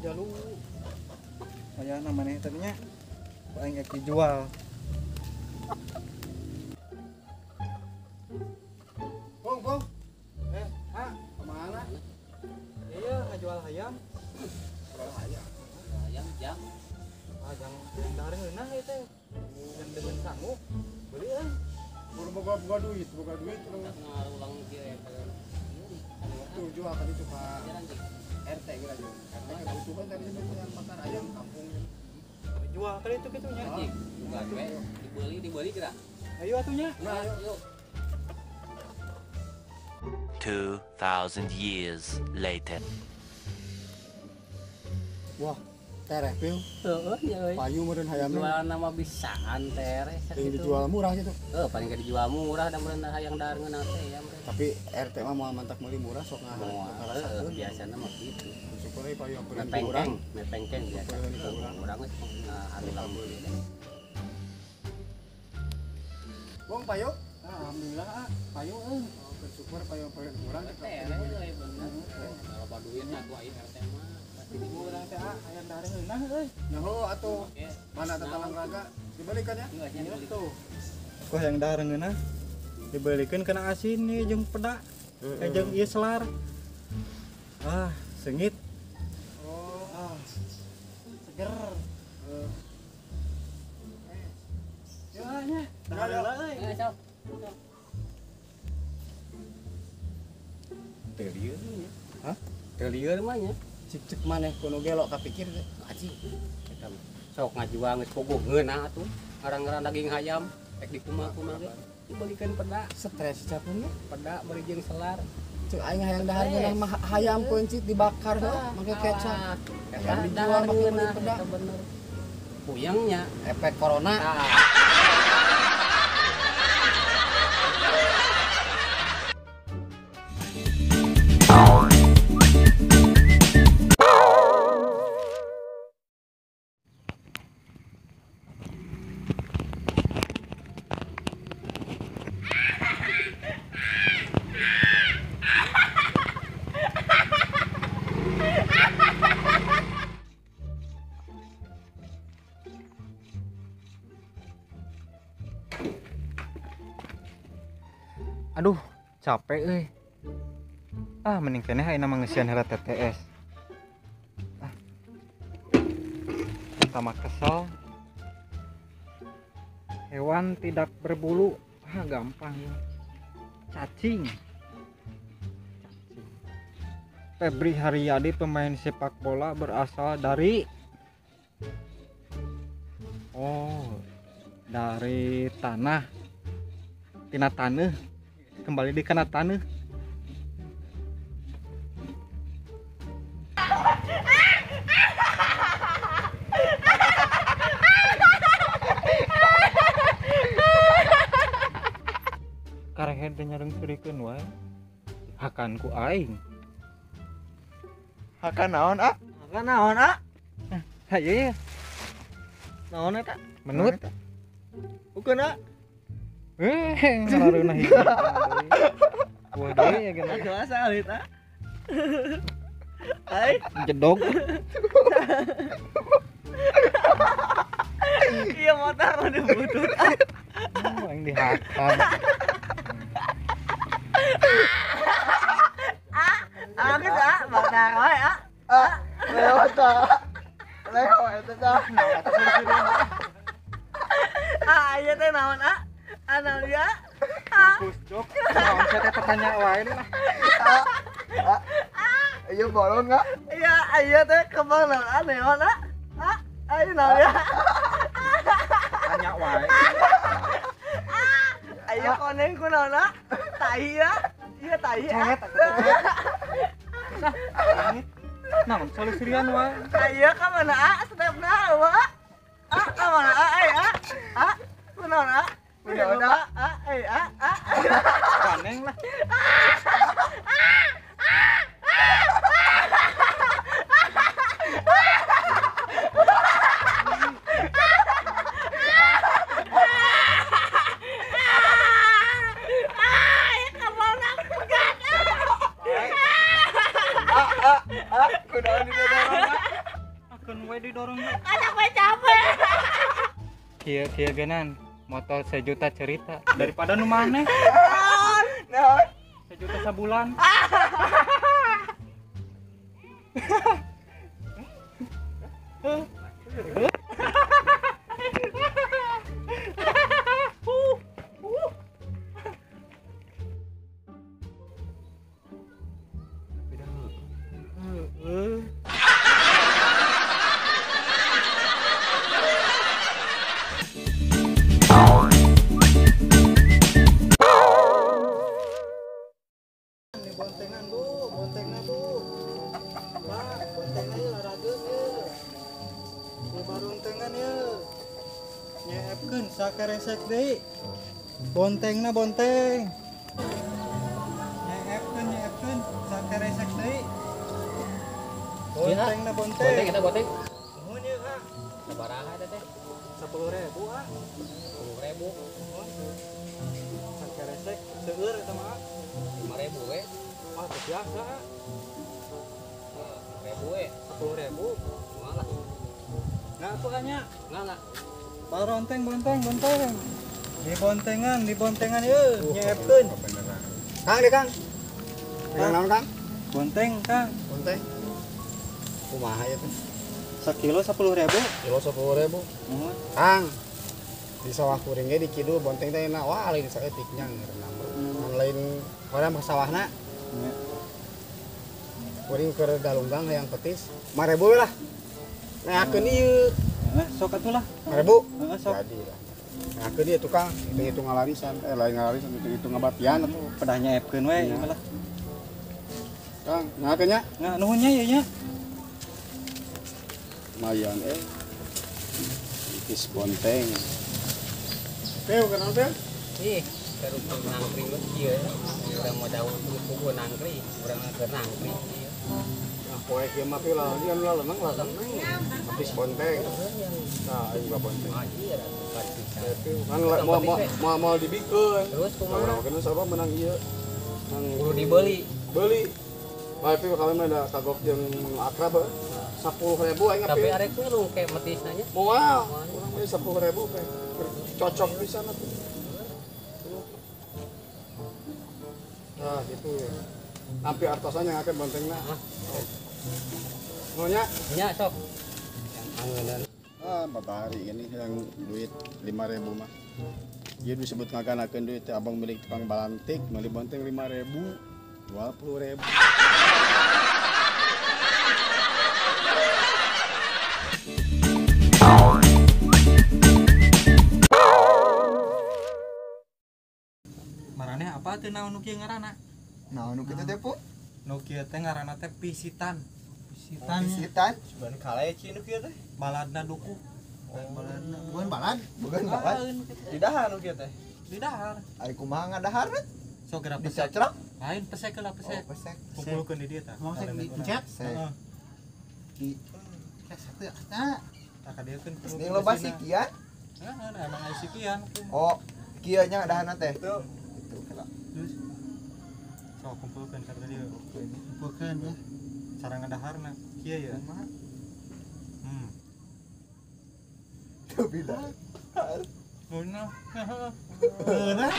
Jalu. Aya namanya tadinya aing ek dijual. Bong, bong. Ah, kemana? Iya, ngajual hayam. Jual hayam. Hayam jam. Ah, jang dahar ngeunah ieu teh. Jang dengan sangu. Beli euy. Buru boga duit, boga duit. Ulang kieu. Tuh jual tadi tuh Pak RT gitu aja. RT kebutuhan tadi yang pasar ayam kampung. Jual kali itu kitu nya. Juga we dibeli kira. Ayo atunya. Nah, yuk. 2000 years later. Wah, tereh pil. Heeh, nya euy. Payu meureun hayamna. Jualan nama bisaan tereh sakitu. Dijual murah gitu. Heeh, paling gak dijual murah da meureun hayang dahar ngeunah teh ya meureun. Tapi RT mah moal mantak meuli murah sok ngarasakeun. Biasana mah kitu. Syukur euy payu ampeun urang. Mepengkeng biasa. Urang geus ngaharulang meuli. Bong payu? Alhamdulillah ah, payu euy. Bersyukur payu ampeun urang tereh euy bener. Loba duit atuh aya RT mah. Urang teh ah hayang dahar ngeunah euy. Nyaho atuh. Mana tatalang raga dibelikan ya? Tuh. Kok hayang dahar ngeunah dibelikeun kana asin nih jeung peda. Jeung ieu selar. Ah, sengit. Oh, ah. Seger. Ya nya. Dahar heula euy. Sok. Teu lieur nya. Hah? Teu lieur mah nya. Cik-cik maneh kuno gelo kapikir teh. Aji. Eta sok ngajual geus pogoh ngeunah atuh. Ngarang-ngarang daging hayam rek dikumaha-kumaha ge dibelikeun peda. Stres capun nya. Peda bari jeung selar. Cek aing hayang dahar ngeunah mah hayam peuncit dibakar heuh make kecap. Hayam dijual make meuli peda. Bener. Puyengnya efek corona. Aduh, capek euy. Ah, mending keneh ayeuna mah ngeusian heula TTS. Ah. Pertama kesel. Hewan tidak berbulu. Ah, gampang ya. Cacing. Cacing. Febri Haryadi pemain sepak bola berasal dari dari tanah. Tina taneuh. Kembali di kana taneuh. Karehed teh nyareng ceurikeun wae. Hakan ku aing. Hakan naon, ah? Hakan naon, ah? Hayu ya. Naon eta? Menut. Bukan, ah. Ngalareunah hiji. Wah deui ya geuna. Aduh asa alit ah. Ai jedog. Iya motor udah butut. Aing dihakan. Ah, geus ah, motor wae ah. Ah, lewat ah. Lewat eta tah. Ah, ieu teh naon ah? Naon ya? Bungkus jok. Naon sia teh tanya wae lah. Iya bolong enggak? Iya, iya teh kembang naon naon ah? Ah, ayo naon ya? Tanya wae. Ayo koneng ku naon ah? Tai ya? Iya tai. Cet. Naon solusian wae. Ayo ka mana ah? Stepna eueuh ah? Ah, ka mana ah? Eh ah? Ah, ku naon ah? Udah, udah, ah, eh, ah, ah, ganeng lah. Ah, kunaon di dalam. Keun we didorong. Anak we capek. Kieu-kieu geunan motor sejuta cerita daripada nu maneh. Naon? Sejuta sabulan. Bontengan bu, bontengna bu. Pak, bontengna ieu larageun ieu. Ieu barontengan ieu. Nyeepkeun sakeresek deui. Bontengna bonteng. Nyeepkeun nyeepkeun sakeresek deui. Bontengna bonteng. Bonteng eta bonteng. Nuhun ieu, ah. Sabaraha eta teh? 10.000, ah. 10.000. Nuhun. Sakeresek seueur eta mah. 5.000 we. Wah, teu biasa. 10.000 we. 10.000. Malah. Nah, atuh nya. Ngalah. Baronteng bonteng bonteng. Di bontengan ieu, nyeepkeun. Kang, deh Kang. Pegang naon Kang? Bonteng, Kang. Bonteng. Kumaha ieu teh? Sakilo 10.000. Kilo 10.000. Nuhun. Kang. Di sawah kuring ge di kidul bonteng teh enak. Wah, lain saeutik nya ngaranna. Mun lain urang ke sawahna. Kuring keur dalunggang hayang petis 5.000 we lah. Neakeun ieu. Heeh, sok atuh lah. 5.000. Heeh, sok. Jadi lah. Neakeun ieu tukang hitung-hitung ngalarisan, lain ngalarisan hitung-hitung ngabatian atuh. Pedah nyeepkeun we ieu mah lah. Kang, neakeun nya? Nah, nuhun nya ieu nya. Lumayan Tipis bonteng. Peu kenal peu? Ih, baru nangkring mah kieu. Urang mau daun kuku nangkring, urang keur nangkring ieu. Nah, poe kieu mah lah, dia anu leneng lah leneng. Tipis bonteng. Nah, aing gua bonteng. Ah, iya kan mau dibikeun. Terus kumaha? Urang kena sarua menang ieu. Nang kudu dibeli. Beli. Bae pi kami mah da kagok jeung akrab 10.000 aing tapi arek nulung kayak metisna nya. Moal. Urang mah 10.000 teh. Cocok pisan atuh. Nah, gitu ya. Nampi artosan yang akan bontengna. Nuhun nya? Nya sok. Yang angeunan. Ah, babari ini yang duit 5.000 mah. Ieu disebut ngaganakeun duit teh abang milik tukang balantik, meuli bonteng 5.000, 20.000. Maraneh apa teu naon nu kieu ngaranna? Naon nu kitu teh, Pu? Nu kieu teh ngaranna teh pisitan. Pisitan. Pisitan. Sugan kaleci nu kieu teh. Baladna duku. Baladna. Bukan balad, bukan balad. Di dahar nu kieu teh. Di dahar. Ari kumaha ngadahar? Sok geura pesek. Dicacrok? Lain pesek lah pesek. Oh, pesek. Kumpulkeun di dieu tah. Mau sek dipencet? Pesek. Di satu ah. Tah ka dieu keun. Ini loba sikian. Heeh, emang aya sikian. Oh, kieu nya ngadaharna teh. Itu. Itu kela. Terus sok kumpulkeun ka dieu. Kumpulkeun ya. Cara ngadaharna kieu ya. Tuh beda. Ngeunah. Ngeunah.